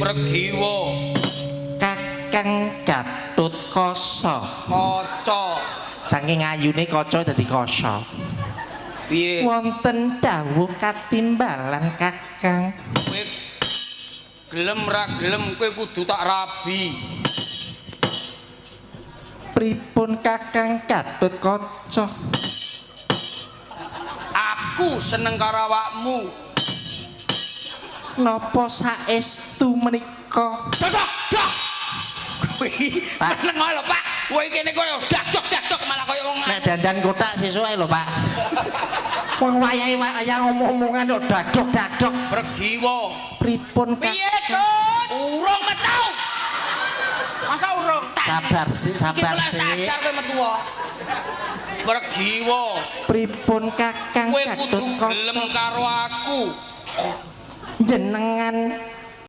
Pregiwa. Kakang Gatut Kasa. Kaca. Saking ayune kaca dadi kasa. Piye? Wonten dawuh katimbalan, Kakang. Kowe gelem ra gelem kowe kudu tak rabi. Pripun, Kakang Gatut Kaca? Aku seneng karo awakmu. Napa saestu menika? Dok, dok. Pak. Meneng wae lho, Pak. Kowe kene koyo dak dok dak dok malah koyo wong Nek dandan kotak sesuk ae lho, Pak. Wong wayahe wayah ngomong-omongan kok dadok dadok. Pregiwa. Pripun, Kakang? Piye, Tut? Urung metu. Masa urung? Sabar sih, Iki sabar mulai tak sih. ajar kowe metu wae. Pregiwa. Pripun, Kakang Kowe Gatut kudu gelem Kasa? karo aku. Jenengan